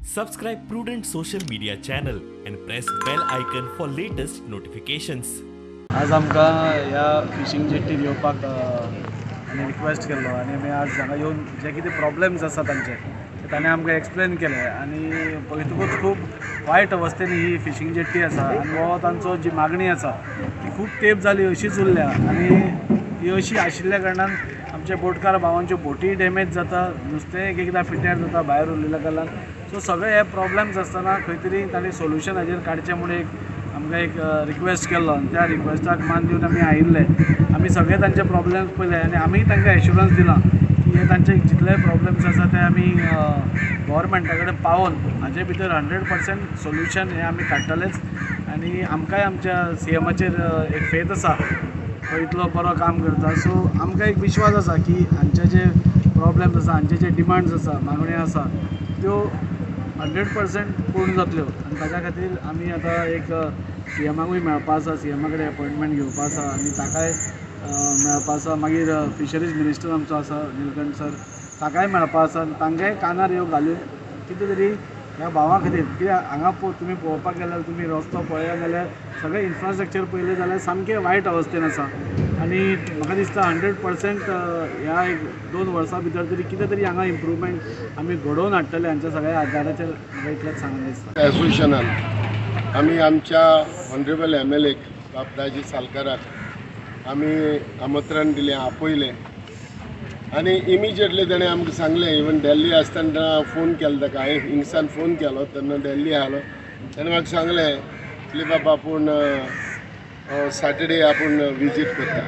Subscribe Prudent Social Media channel and press bell icon for latest notifications. आज आमकां ह्या fishing जेटीर येवपाक आनी रिक्वेस्ट केल्लो आनी आमी आज हांगा येवन जे कितें प्रॉब्लेम्स आसा तांचे ते ताणें आमकां एक्सप्लेन केले आनी पळयतकूच खूब वायट अवस्थेन ही फिशींग जेट्टी आसा आनी हो तांचो जी मागणी आसा ती खूब तेंप जाली अशीच उरल्या आनी ती अशी आशिल्ल्या कारणान आमच्या बोटकार भावांच्यो बोटी डॅमेज जाता, नुस्तें एक एकदां फिट्यार जाता भायर उरलेल्या कारणान. सो सगळे हे प्रॉब्लेम्स आसतना खंय तरी तांणी सोल्युशन हाजेर काडचें म्हूण एक आमकां एक रिक्वेस्ट केल्लो आनी त्या रिक्वेस्टाक मान दिवन आमी आयिल्ले. आमी सगळे तांचे प्रॉब्लेम्स पळयले आनी आमी तांकां एश्युरन्स दिलां की हे तांचे जितले प्रॉब्लेम्स आसा ते आमी गव्हर्मेंटा कडेन पावोवन हाजे भितर 100% सोल्युशन हें आमी काडटलेच. आनी आमकांय आमच्या सीएमाचेर एक फेथ आसा, तो इतलो बरो काम करता. सो आमकां एक विश्वास आसा की हांचे जे प्रॉब्लेम्स आसा, हांचे जे डिमांड्स आसा, मागण्यो आसा त्यो 100% पूर्ण जातल्यो आनी ताच्या खातीर आमी आतां एक सीएमाकूय मेळपा आसा, सीएमा कडेन अपॉयंटमेंट घेवपा आसा आनी ताकाय मेळपा आसा. मागीर फिशरीज मिनिस्टर आमचो आसा निलकंठ सर, ताकाय मेळपा आसा आनी तांकांय कानार ह्यो घालून कितें तरी ह्या भावां खातीर, कित्याक हांगा तुमी पळोवपाक गेल्यार तुमी रस्तो पळया जाल्यार सगळें इन्फ्रास्ट्रक्चर पळयलें जाल्यार सामकें वायट अवस्थेन आसा आनी म्हाका दिसता 100% ह्या एक 2 वर्सां भितर तरी कितें तरी हांगा इम्प्रूवमेंट आमी घडोवन हाडटले हांच्या सगळ्या आदाराचेर म्हाका इतलेंच सांगून दिसता. एसोसिएशनान आमी आमच्या ऑनरेबल MLA बाब दाजी सालकाराक आमी आमंत्रण दिलें, आपयलें आनी इमिजिएटली ताणें आमकां सांगलें. इवन दिल्ली आसतना फोन केलो ताका, हांवें हिंगसान फोन केलो तेन्ना दिल्ली आसलो, ताणें म्हाका सांगलें की बाबा आपूण सॅटर्डे आपूण विजीट करता.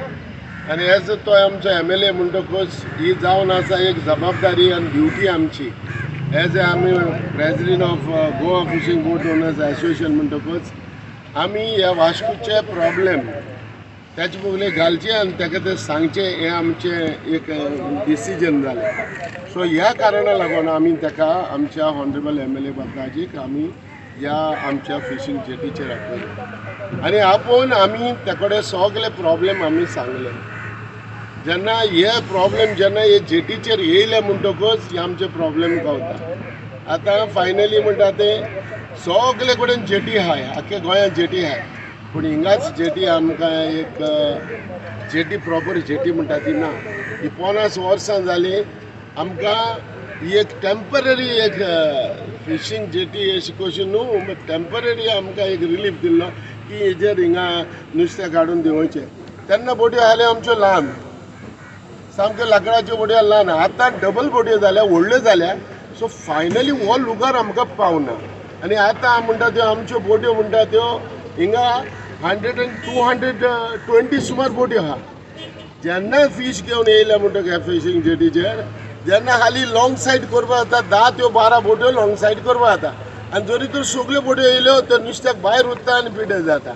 आनी एज तो आमचो MLA म्हणटकूच ही जावन आसा एक जबाबदारी आनी ड्युटी आमची एज ए आमी president of Goa fishing boat owners association म्हणटकूच आमी ह्या वास्कोचे प्रॉब्लेम ताचे बगले घालचे आनी ताका तें सांगचें हें आमचें एक डिसिजन जालें. सो ह्या कारणा लागून आमी ताका आमच्या ऑनरेबल MLA बाबदाजीक आमी ह्या आमच्या फिशींग जेटीचेर आपयलें आनी आपोवन आमी त्या कडेन सगळे प्रॉब्लेम आमी सांगले. जेन्ना हे प्रॉब्लेम जेन्ना हे जेटीचेर येयले म्हणटकूच हे आमचे प्रॉब्लेम गावता. आतां फायनली म्हणटा ते सगळे कडेन जेटी आहाय, आख्या गोंयांत जेटी आहाय, पूण हिंगाच जेटी आमकां एक जेटी प्रॉपर जेटी म्हणटा ती ना. ही 50 वर्सां जालीं आमकां ही एक टेम्पररी एक फिशींग जेटी अशी कशी न्हू, टेम्पररी आमकां एक रिलीफ दिल्लो की हेजेर हिंगा नुस्तें काडून देंवोवचें. तेन्ना बोट्यो आहल्यो आमच्यो ल्हान, सामक्यो लांकडाच्यो बोट्यो ल्हान, आतां डबल बोट्यो जाल्या, व्हडल्यो जाल्या. सो फायनली हो लुगार आमकां पावना आनी आतां म्हणटा त्यो आमच्यो बोट्यो म्हणटा त्यो हिंगा 100 आनी 220 सुमार बोट्यो आहा. जेन्ना फीश घेवन येयल्या म्हणटकीर फिशींग जेटीचेर जेन्ना हाली लॉंग सायड करपा जाता, 10 त्यो 12 बोट्यो लॉंग सायड करपा जाता आनी जरी तर सगल्यो बोट्यो येयल्यो तर नुस्त्याक भायर उरता आनी पिड्ड्यार जाता.